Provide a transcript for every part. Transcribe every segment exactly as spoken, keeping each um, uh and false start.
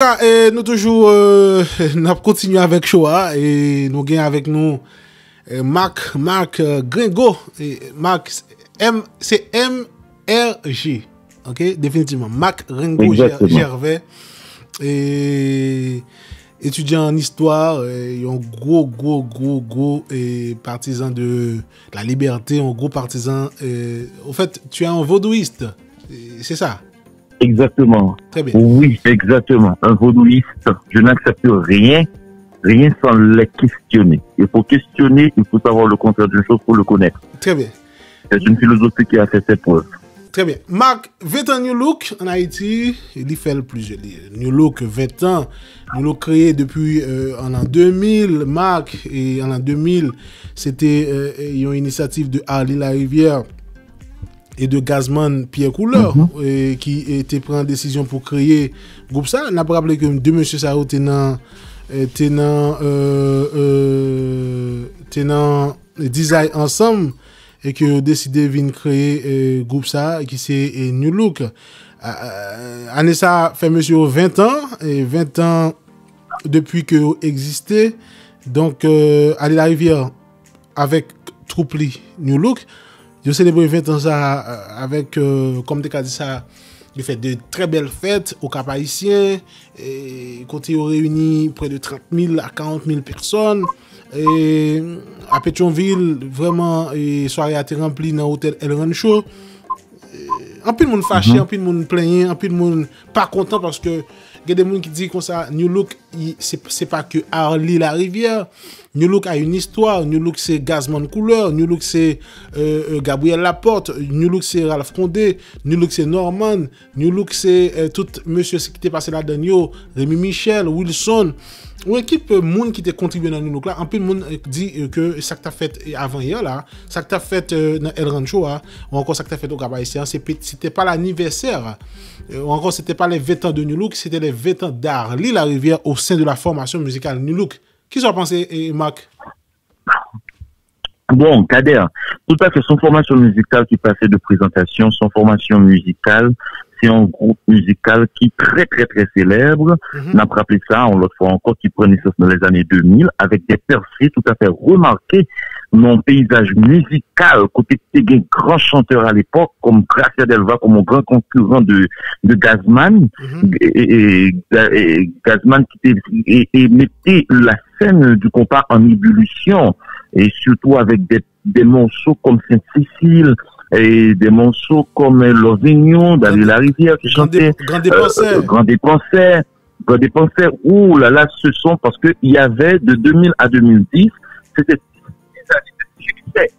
Antouka, e, nou toujou, e, n ap kontinye avèk show a, e nou gen avèk nou, e, Marc, Marc, e, Gringo, e, Marc, M, se M R G, ok, definitivman, Marc Gringo Ger- Exactement. Gervais, e, etidyan an istwa, e, yon gwo, gwo, gwo, gwo, e, partizan de la liberté, yon gwo partizan, e, au fait, tu es un vaudouiste, e, c'est ça? Exactement. Très bien. Oui, exactement. Un vaudouiste, je n'accepte rien, rien sans les questionner. Il faut questionner, il faut savoir le contraire d'une chose pour le connaître. Très bien. C'est une philosophie qui a fait ses preuves. Très bien. Marc, vingt ans New Look en Haïti, li fè l plizyè li. New Look, vingt ans. New Look créé depuis, euh, en l'an deux mille. Marc, et en l'an deux mille, c'était, euh, une initiative de Arly Larivière et de Gazman Pierre Couleur, mhm, e, ki, e, te pran desizyon pou kreye gwoup sa. N ap raple ke de mesye sa yo te nan, e, te nan, e, e, te nan Dizay ansanm e ke yo deside vin kreye, e, gwoup sa ki se, e, New Look. A, a, ane sa fè mesye yo ven tan, e ven tan depi ke yo egziste. Donk, e, Arly Larivière avèk twoup li New Look. Yo selebre ven tan sa, e, avèk, e, kòm te ka di sa, yo fè de trè bèl fèt o Cap Haïtien, e, kote yo reyini prè de trant mil a karant mil pèsòn. E, a Petyonvil, vrèman, e, sware a te ranpli nan otèl El Rancho. E, anpil moun fache, mhm, anpil moun plenyen, anpil moun pa kontan paske gen de moun ki di konsa, New Look, i- se, se pa ke Arly Larivière. New Look a une histoire. New Look se Gazman Couleur. New Look se, e, e, Gabriel Laporte. New Look se Ralph Condé. New Look se Norman. New Look se, e, tout mesye ki te pase ladan yo. Remy Michel, Wilson. Yon ekip, e, moun ki te kontribye nan New Look la. Anpil moun, e, di, e, ke sa k t ap fèt, e, avan yè la, sa k t ap fèt, e, nan El Rancho a, ou ankò sa k t ap fèt o Cap Haïtien, se pe- c'était pas l'anniversaire, e, ou ankò c'était pas les vingt ans de New Look, c'était les vingt ans d'Arly Larivière au sein de la formation musicale New Look. Kisa w panse, e, Marc? Bon, Kader, tout à fait, se yon fòmasyon mizikal ki pase de prezantasyon, se yon fòmasyon mizikal, se yon gwoup mizikal ki trè, trè, trè selèb. Mhm. N ap raple sa, yon lòt fwa ankò, ki pran nesans nan lèzane de mil, avèk de pèse tout à fait remarqué nan yon peyizaj mizikal, kote te gen gran chantè à l'époque, kòm Gracia Delva, kòm yon gran konkiran de, de Gazman, mhm, e, e, e, Ga- e, Gazman ki te e, e mete la scène du compas en ébullition, et surtout avec des, des morceaux comme Sainte-Cécile, et des morceaux comme, euh, Love Union, d'Arly Larivière, qui chantait, euh, Grand Dépansè. Grand Dépansè. Grand Dépansè, ouh là là, ce sont, parce que il y avait de deux mille à deux mille dix, c'était des années de succès,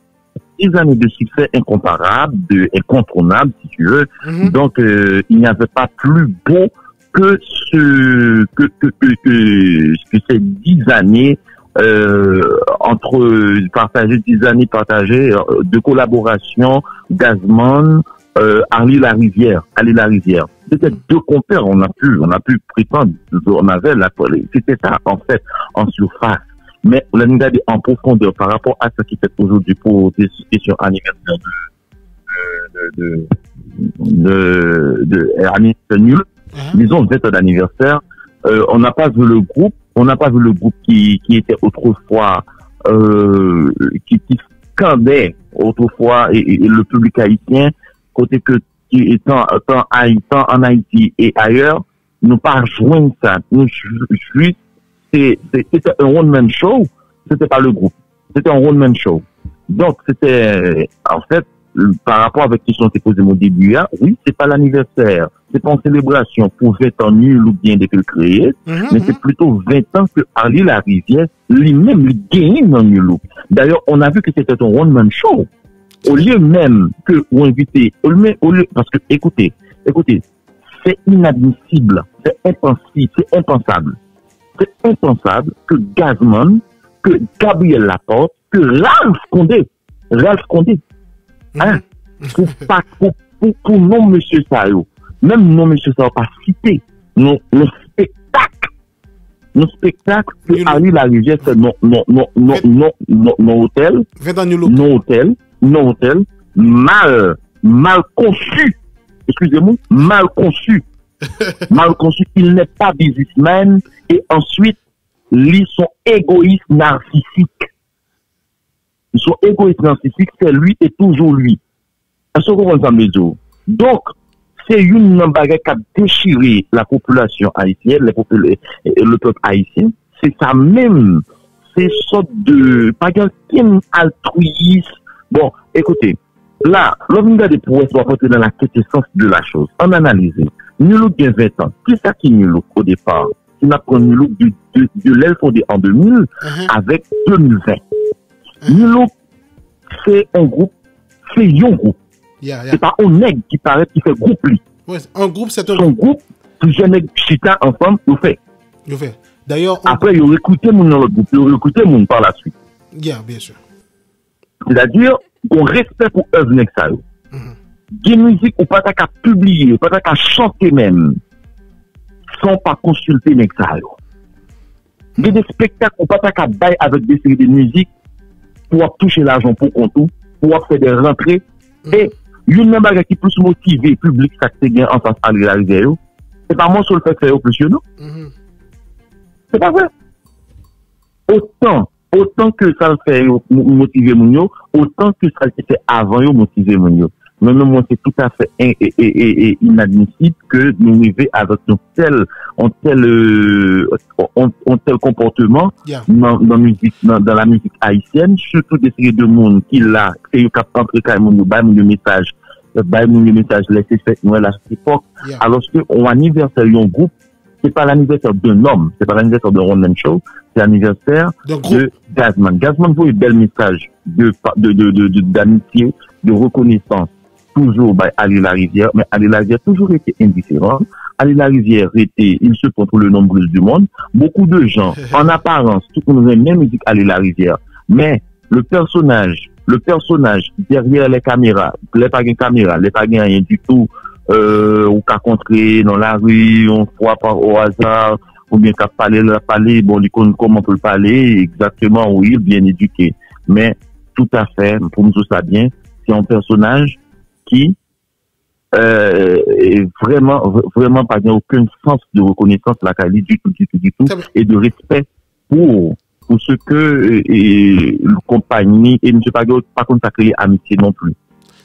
des années de succès incomparables, de, incontournables, si tu veux. Mhm. Donc, euh, il n'y avait pas plus beau que ce, que, que, que, que, que ces dix années, euh, entre, partagées, dix années partagées, euh, de collaboration, Gazman, euh, Arly Larivière, Arly Larivière. C'était deux compères, on a pu, on a pu prétendre, on avait la, c'était ça, en fait, en surface. Men, lè nou gade an pwofondè pa rapò a sa ki fèt ojodi pou kesyon anivèsè de, de, de, de, de Ernest Nul, disons vingt ans d'anniversaire, euh, on n'a pas vu le groupe, on n'a pas vu le groupe qui, qui était autrefois, euh, qui, qui scandait autrefois et, et, et le public haïtien, kote ke ki, tan, tan Ay-, tan an Ayiti e ayè, nou pa jwenn sa. Nou ju-, jis, se, se, se te un one man show, se te pa le gwoup. Se te un one man show. Donk, se te, an fèt, pa rapò avèk kesyon w te poze m o debi a, wi, se pa lanivèsè, se pa yon selebrasyon pou ven tan New Look genyen depi l kreye, men se plito ven tan ke Arly Larivière, li menm, li genyen nan New Look. D'ailleurs, on a vu que c'était un one man show. Olye menm ke ou envite, olye, olye, paske, écoutez, écoutez, c'est inadmissible, c'est impensable, c'est impensable, c'est impensable que Gazman, que Gabriel Laporte, que Ralph Condé, Ralph Condé, hein, pou pa, pou, pou, pou non mesye sa yo, menm non mesye sa yo pa site, non, non spektak, nan spektak ke Arly Larivière fè nan, nan, nan, nan, nan, nan, nan otèl, nan otèl, nan otèl, mal, mal konsi, excusez-moi, mal konsi. Mal construit, il n'est pas businessman. Et ensuite, li son égoïste narcissique. Li son égoïste narcissique, c'est lui et toujours lui. Èske w konprann sa m vle di w? Donk, se youn nan bagay k ap dechire la popilasyon ayisyèn, le, popul- le pèp ayisyen. Se sa menm. Se sòt de, pa gen okenn altwiyis. Bon, ekoute, la, lè w vin gade pou wè si w ap antre nan la quintessence de la chose, ann analize. Nulook gen ven tan. Kisa ki Nulook o depa? Si n ap pran Nulook de, de, de lè l fonde an de mil avèk de mil ven. Nulook, se yon gwoup, se yon gwoup. Se pa yon nèg ki parèt ki fè gwoup li. Wi, an gwoup, se Se yon gwoup, plizyè nèg chita ansanm, yo fè. Yo fè. Dayè, Apre, yo rekrite moun nan lòt gwoup, yo rekrite moun pa la swit. Yeah, byen si. Sètadi, gon respè pou èv nèg sa yo. Gen mizik ou pa ta ka pibliye, ou pa ta ka chante menm, san w pa konsilte nèg sa yo. Gen de spektak ou pa ta ka bay avèk de seri de mizik pou w ap touche lajan pou kont ou, pou w ap fè de rantre. E youn nan bagay ki plis motive piblik sa k te gen anfas Aly Larivière yo, se pa mòso l fèk fè yo plis yo non. Se pa vre. Otan, otan ke sa l fè yo mo- motive moun yo, otan ke sa l te fè avan yo motive moun yo. Men menm mwen se toutafè en- e- e- e- e inadmisib ke nou rive avèk yon tèl, yon tèl, euh, yon, yon tèl konpòteman Yeah. nan, nan mizik, nan, nan la mizik ayisyèn, sitou de seri de moun ki la, se yo k ap antre kay moun yo, bay moun yo mesaj, bay moun yo mesaj lè se fèt nwèl a chak epòk, Yeah. alòske yon anivèsè yon gwoup, se pa l'anniversaire d'un homme, se pa l'anniversaire d'un one man show, se anivèsè D'un groupe. de Gazman. Gazman voye bèl mesaj de, de, de, de, de, d'amitié, de reconnaissance, toujours bay Aly Larivière, men Aly Larivière toujours été indifférent. Aly Larivière était, il se prend pour le nombril du monde. Beaucoup de gens, en apparence, tout moun renmen mizik Aly Larivière, men le personnage, le personnage derrière les caméras, lè pa gen kamera, lè pa gen anyen ditou, euh, ou ka kontre nan lari yon fwa pa o aza, oubyen k ap pale, l ap pale, bon, li konn kòman pou l pale, egzakteman, wi, l byen edike. Men, toutafè, pou m di w sa byen, se yon pèsonaj ki euh, e vrèman, vre- vrèman pa gen okenn sans de rekonesans lakay li ditou, ditou, ditou, Très bien. E de respè pou, pou se ke e, e, konpay li, e misye pa, gen- pa konn sa k rele amitye non pli.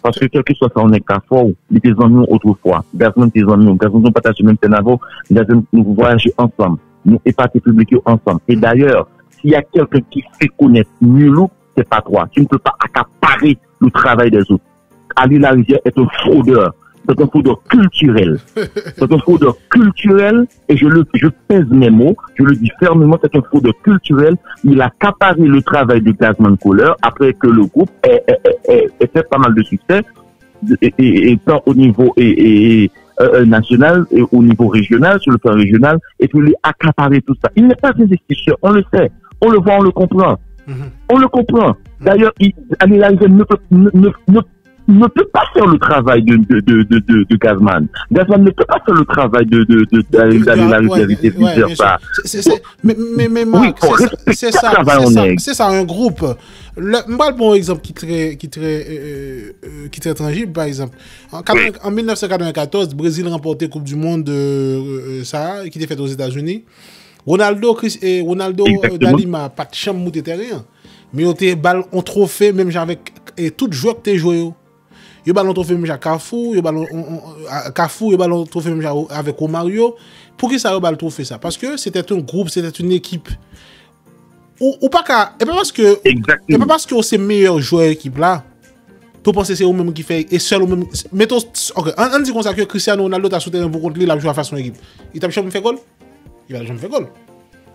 Paske kèlkeswa sa yon nèg ka fè w, li te zanmi w otrefwa. Gazman te zanmi w, Gazman nou pataje menm sèn avè w, Gazman nou vwayaje ansanm, nou epate piblik yo ansanm. E dayè, s'il y a quelqu'un qui fait connaître Nulook, c'est pas toi. Tu ne peux pas accaparer le travail des autres. Aly Larivière est un fraudeur. C'est un fraudeur culturel. C'est un fraudeur culturel, et je, le, je pèse mes mots, je le dis fermement, c'est un fraudeur culturel. Il a accaparé le travail de Gazman Couleur après que le groupe ait, ait- ait- ait- ait fait pas mal de succès, et, et- et tant au niveau et, et- et, euh, euh, national et au niveau régional, sur le plan régional, et puis il a accaparé tout ça. Il n'est pas investisseur, on le sait, on le voit, on le comprend. On le comprend. D'ailleurs, il- Aly Larivière ne peut, ne, ne- ne- ne peut pas faire le travail de, de, de, de, de- de Gazman. Gazman ne peut pas faire le travail de, de, de, d'Aly- d'Aly Larivière, de, de, de ouais, dire bien ça. sûr. C'est- c'est- mais, mais, mais Oui, Marc, faut c'est ça- respecter c'est le ça, travail c'est en ça, aigle. C'est ça un groupe. Le- Mwen pral pran yon egzanp ki trè, ki trè, euh, euh, ki trè tanjib, pa egzanp. An, quatre-vingts, an mil nèf san katrèvenkatòz, Brezil ranpòte Koup di Mond euh, euh, sa a, ki te fèt Ozetazini. Ronaldo, Chris, eh, Ronaldo euh, Exactement. Dalima pa t janm moute tèren an. Men yo te ba l yon twofe, menm jan avèk eh, tout jwè ki te jwe yo. Yo ba l yon twofe menm jan Kafou, yo ba l yon, yon- yon- a- Kafou, yo ba l yon twofe menm jan o- avèk Romario. Poukisa yo ba l twofe sa? Paske se te yon gwoup, se te yon ekip. Ou, ou pa ka, e pa paske, e pa Exactement. Paske ou se meyè jwè ekip la, tou panse se ou menm ki fè, e sèl ou menm, meton, ok, ann ann di konsa ke Cristiano Ronaldo ta sou tèren pou kont li, l ap jwe a fason ekip. Li t ap janm fè gòl? Li pa t janm fè gòl.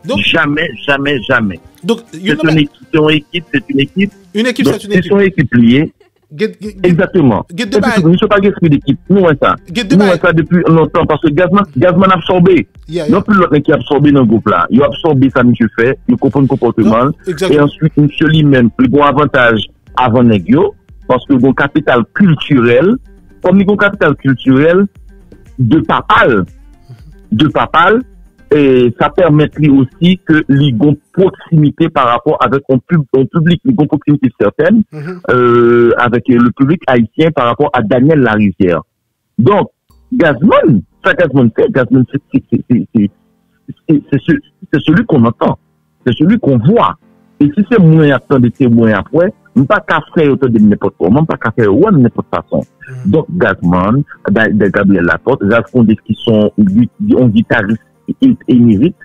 Donk, Jamais, jamais, jamais. Donk, C'est une équipe, c'est une équipe, c'est une équipe. Une équipe, Donc, c'est une c'est équipe. Une équipe liée. Gen- gen- gen- Exactement. Gen Et de bagay. puis, misye pa gen espri d'équipe. Nou wè sa. Gen de Nou bagay. Wè sa depuis longtemps. Parce que Gazman, Gazman absorbé. Yeah, Il y a yeah. Plus lòt nèg ki absorbé dans le groupe là. Yo absorbé sa misye fè. Yo konprann konpòteman. Non, exactement. Et ensuite, misye li menm, li gon avantaj avan nèg yo. Parce que gon kapital kiltirèl. Kòm li gon kapital kiltirèl, de papa l, de papa l, e sa pèmèt li osi ke li gon pwoksimite pa rapò avèk yon pib- yon piblik, li gon pwoksimite sètèn euh, avèk le piblik ayisyen pa rapò a Daniel Larivière. Donk, Gazman, sa Gazman fè, Gazman se, se, se, se, se, se, se, se, se celui qu'on entend, c'est celui qu'on voit. E si se mwen y ap tande, se mwen y ap wè, m pa ka fè yo tande m nenpòt kòman, m pa ka fè yo wè m nenpòt fason. Donk, Gazman, Da- Da- Gabriel Laporte, Ralph Condé ki son yon gitaris émérite,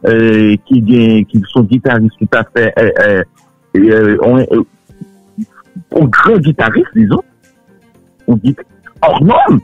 euh, ki gen, ki son gitaris toutafè, euh, euh, euh, on, euh, on gran gitaris, dizon, on git hors norme,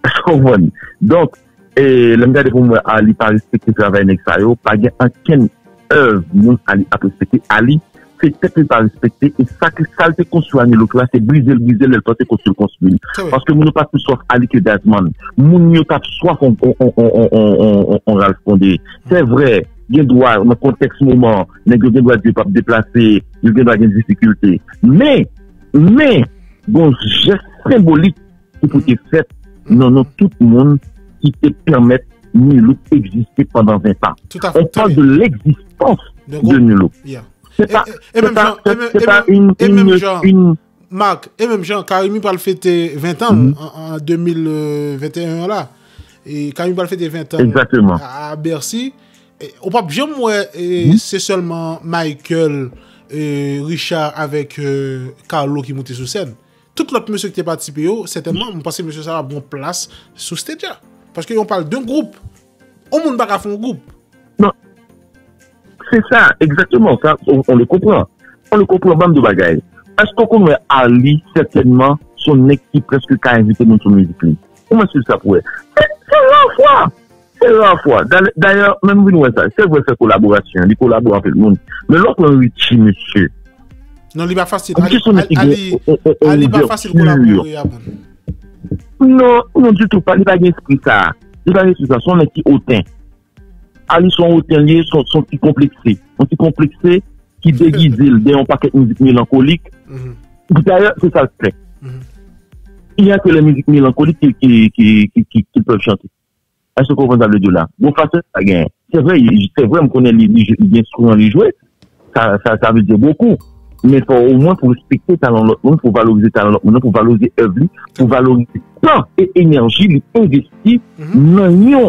ou konprann? Donk, e, lè m gade pou mwen, Ali pa respekte travay nèg sa yo, pa gen ankenn èv moun Ali ap respekte. Ali, se tèt li pa respekte, e sa ki, sa l te konstwi a New Look la, se brize l, brize l, lè l panse konstwi l, konstwi l. Paske moun yo pa pi swaf Ali ke Gazman. Moun yo t ap swaf on, on, on Ralph Condé. Se vre, gen dwa, nan kontèks moman, nèg yo gen dwa di yo p ap deplase, yo gen dwa gen difikilte. Men, men, gon jès senbolik ki pou te fèt nan non tout moun ki te pèmèt New Look egziste pandan ven tan. On parle de l'existence de New Look. Se pa, se pa, se pa une, une, une, Marc, e menm jan, Carimi pral fete ven tan an, an de mil venteyen an la. E Carimi pral fete ven tan a, a Bercy. E, ou p ap janm wè, e, se sèlman Michael, e, Richard avèk, e, Carlo ki moute sou sèn. Tout lòt mesye ki te patisipe yo, sètènman, mwen panse mesye sa yo ap gen yon plas sou stage la. Paske yon pale de gwoup. Yon moun pa ka fè yon gwoup. Non. Se sa, egzakteman. Sa, on, on le konpran. On le konpran, ban m di w bagay. Èske w konn wè Ali, sètènman, se yon nèg ki prèske ka envite moun sou mizik li? Ou mwen swiv sa pou wè. Se, se ra fwa. Se ra fwa. Dayè, menm vin wè sa. Se vre, fè kolaborasyon. Li kolabore anpil moun. Men lè w pran Richie, mesye. Non, li pa fasil. Ali, Ali, Ali pa fasil kolabore a moun. Non, non, ditou. Pa, li pa gen espri sa. Li pa gen espri sa. Se yon nèg ki oten. Ali se yon oten li ye, se yon, se yon ti konplekse. Yon ti konplekse ki degize l dèyè yon pakèt mizik melankolik. Dayè, se sa l fè. Il y a que les musiques mélancoliques ki, ki, ki, ki, ki, ki peuvent chanter. Èske w konprann sa m vle di w la? Gon fason sa genyen. Se vre, se vre, m konnen li, li, li gen enstriman li jwe. Sa, sa, sa vle di bokou. Men fò omwen pou respekte talan lòt moun, pou valorize talan lòt moun, pou valorize èv li, pou valorize tan e enèji li envesti nan yon,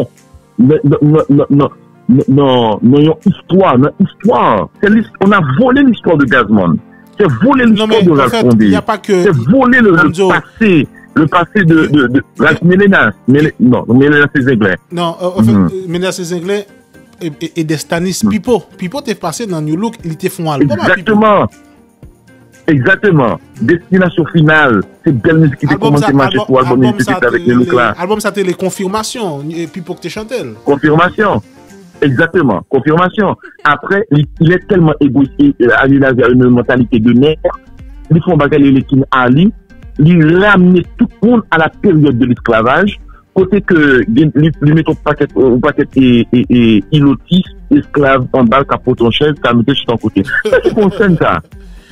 nan, nan, nan, nan, nan, nan, nan yon istwa, nan istwa. Se lis-, on a volé l'histoire de Gazman. Se vole listwa de Ralph Condé. Se vole le, le passé, le passé de, de, de Ralph Mélénas. Mélé-, non, Mélénas se Zenglen. Non, euh, en fait, euh, Mélénas se Zenglen e, e, e Destanis Pipo. Pipo te pase nan New Look, li te fè yon album a Pipo. Exactement. Exactement. Destination Finale, se bèl mizik ki te kòmanse mache sou album li te fè avèk New Look la. Album sa te rele Konfimasyon, e Pipo ki te chante l. Konfimasyon. Exactement. Konfimasyon. Après, li, il est tellement égoïste, euh, Ali Larivière a une mentalité de nèg. Li fè yon bagay li rele King Ali. Li ramne tout moun a la période de l'esclavage. Kote ke gen, li, li mete yon pakèt, yon pakèt e, e, e, ilotis, esklav, anba l, k ap pote yon chèz, k ap mete chita yon kote. Sa se pa yon sèn, sa.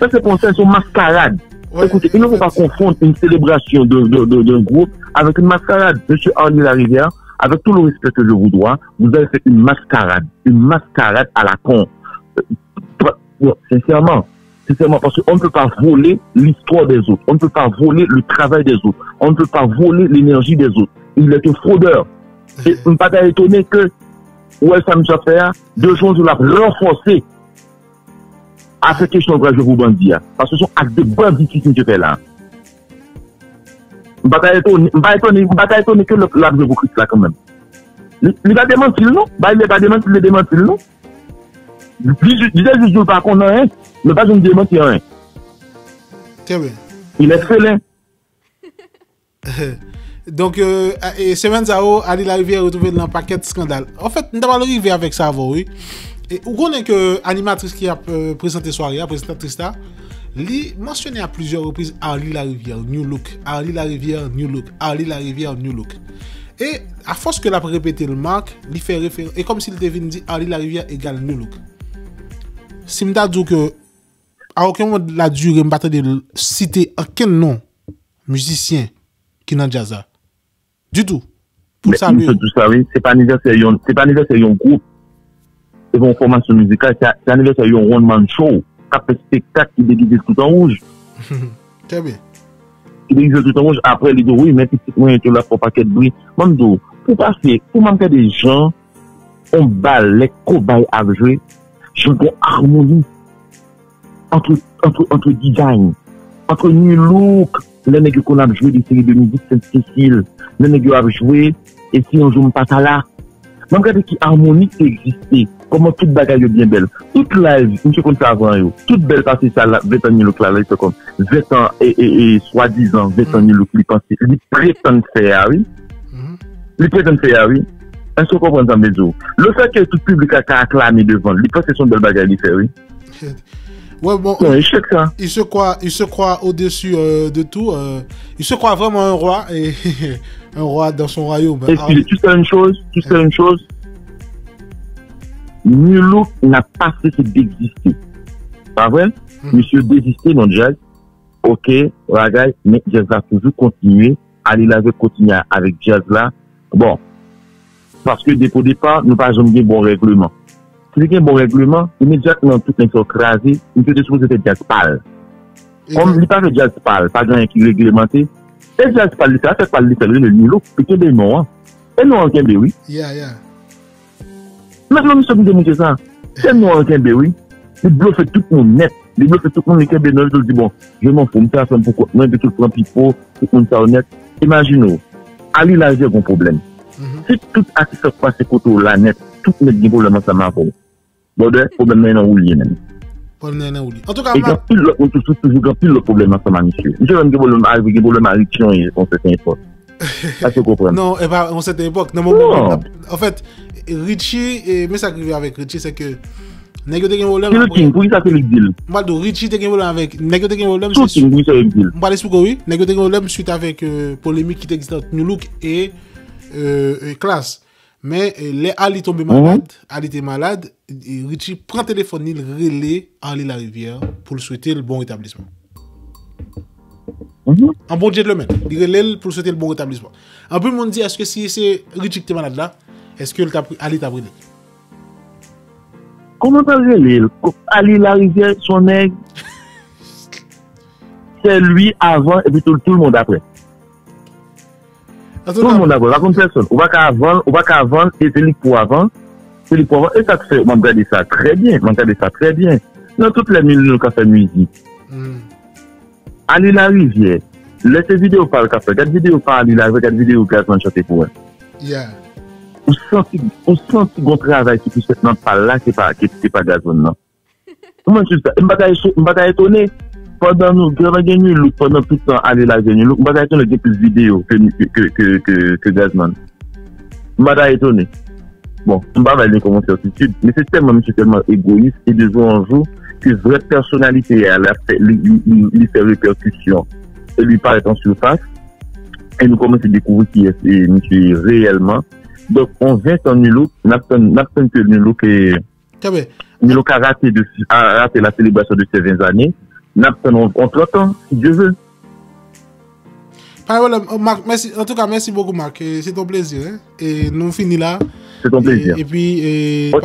Sa se pa yon sèn, se yon maskarad. Écoutez, il ne faut pas confondre une célébration de, de, de, d'un groupe avec une mascarade. Monsieur Arly Larivière, avec tout le respect que je vous dois, vous avez fait une mascarade, une mascarade à la con. Euh, non, sincèrement, sincèrement, parce qu'on ne peut pas voler l'histoire des autres, on ne peut pas voler le travail des autres, on ne peut pas voler l'énergie des autres. Il est un fraudeur. E m pa ta etone ke, ou wè sa misye ap fè a, de jou an jou l ap ranfòse afè kesyon l pral jwe pou bandi a. Paske se yon ak de banditis misye fè la. M pa ta etone, m pa etone, m pa ta etone ke l, l ap jwe pou Kris la kanmenm. Li, li pa demanti l non. Bay li pa demanti, li demanti l non. Li, li, li te jis di l pa konn anyen, men pa janm demanti anyen. Très bien. Il est félin. Donk, euh, e semèn sa yo, Arly Larivière retwouve l nan pakèt eskandal. Anfèt, m ta pral rive avèk sa avè w, wi. E ou konnen ke animatris ki ap, euh, prezante sware a, prezantatris la, li mansyone a plizyè repriz Arly Larivière, New Look, Arly Larivière, New Look, Arly Larivière, New Look. E afòs ke l ap repete l, Marc, li fè referen-, e kòmsi l te vin di Arly Larivière egal New Look. Si m ta di w ke, a okenn moman de la dire, m pa tande l site okenn non mizisyen ki nan djaz la. Ditou. Pou l salye yo. Sa, wi, se pa anivèsè yon, se pa anivèsè yon gwoup. Se pa yon fòmasyon mizikal, se, se anivèsè yon one man show. K ap fè espektak ki degize l tout an wouj. Très bien. Li te rive tout an wouj, apre li di, wi, men pitit mwen tou la fè pakèt bri. Mwen m di w, pou pase, pou m ap gade jan yon balè kobay ap jwe, jan gon amoni antre, antre, antre Didain, antre Nu Look, lè nèg yo konn ap jwe de seri de mizik Sent Sesil, lè nèg yo ap jwe, e si yon jou m pa ta la, m ap gade ki amoni ki te egziste, kòman tout bagay yo byen bèl. Tout live, misye konn fè avan yo. Tout bèl pase sa la, ven tan Nu Look la, la, li fè kòm ven tan, e, e, e, swadizan ven tan Nu Look, li panse, li pretann fè a, wi. Li pretann fè a, wi. Èske w konprann sa m vle di w? Le fait que tout piblik la ka aklame devan l, li panse se yon bèl bagay li fè, wi. Ouais, bon, C'est un échec, ça. Il se croit, il se croit au-dessus euh, de tout. Euh, il se croit vraiment un roi. Et un roi dans son royaume. Excusez, tu sais une chose, tu sais une chose. Nu Look n'a pas cessé d'exister. Pas vrai? Misye deziste nan djaz. Ok, bagay, men djaz la toujou kontinye. Ali Larivye kontinye avèk djaz la. Bon, paske depi o depa, nou pa janm gen bon règleman. Si te gen bon règleman, imedyatman tout nèg sa yo kraze, misye te sipoze fè djaz pa l. Kòm li pa fè djaz pa l, pa gen anyen ki reglemante. E djaz pa l li fè, a fè pa l li fè l rele Nu Look, li kenbe non an. E non an kenbe wi. Yeah, yeah. Mèt Lomisyon ki te monte sa. Se non an kenbe wi. Li blofe tout moun nèt. Li blofe tout moun, li kenbe non, li di bon, je m'en fous, m fè afè m pou kont mwen, epi tou l pran Pipo, tout moun sa yo nèt. Imajine w, Ali Larivye gon pwoblèm. Si tout atis sa k pase kote w la nèt, tout nèt gen pwoblèm ansanm avè w. Brother, pwoblèm nan nan ou l ye menm. Pwoblèm nan nan ou l ye. Antouka, E gen anpil lòt moun toujou, toujou gen anpil lòt pwoblèm ansanm a misye. Misye menm gen pwoblèm a, gen pwoblèm a Richie, yon sèten epòk. Sa se konprann. Non, e pa yon sèten epòk. Nan moman, an fèt, Richie, e, men sa k rive avèk Richie, se ke nèg yo te gen pwoblèm. Shooting, pou ki sa se li k di l? M pral di w, Richie te gen pwoblèm avèk, nèg yo te gen pwoblèm. Shooting, pou ki sa yo k di l? M pral esplike w, wi. Nèg yo te gen pwoblèm swit avèk euh, polemik ki te egziste ant Nu Look e euh, euh, Klass. Men euh, lè Ali tonbe malad, Ali te malad, e Richie pran telefòn li, l rele Ali Larivye pou l swete l bon retablisman. An bon gentleman, li rele l pou l swete l bon retablisman. Anpil moun di, èske si se Richie ki te malad la, èske l t ap, Ali t ap rele l? Kòman pral rele l? Ali Larivye, son nèg. C'est lui avant, epi tout, tout le monde après. Tout le monde après, pa konn pèsonn. Ou pa ka avan l, ou pa ka avan l, e se li k pou avan. Se li k pou avan. E sa k fè, m ap gade sa trè byen, m ap gade sa trè byen. Nan tout lè milyon ka fè mizik. Ali Larivye, lè se videyo pa l k ap fè, gad videyo pa Ali Larivye, gad videyo Gazman chante pou wè. Yeah. Ou santi, ou santi gon travay ki pou fèt nan pa l la, se pa, ki, se pa Gazman nan. Mwen sou sa, m pa ta, m pa ta etone. Pandan nou, pandan gen Nu Look, pandan tout tan Ali Larivye Nu Look, m pa ta etone gen plis videyo ke, ke, ke, ke, ke Gazman. M pa ta etone. Bon, m pa bay li kòm yon sètitid, men se tèlman misye tèlman egoyis, e de jou an jou, ke vrè pèsonalite a, l ap fè, li, li, li, li fè repèkisyon, e li parèt an sifas, e nou kòmanse dekouvri kiyès e misye ye reyèlman. Donk, on ven tan Nu Look, n ap tann, n ap tann ke Nu Look e, Trè byen. Nu Look a rate de, a rate la selebrasyon de ses ven zane. N ap tann on, on trant an, si Dye ve. Pa gen pwoblèm. Marc, mèsi. Antouka, mèsi bokou, Marc. E, se ton plezi, hein. E nou fini la. Se ton plezi. E, epi, e, Ok.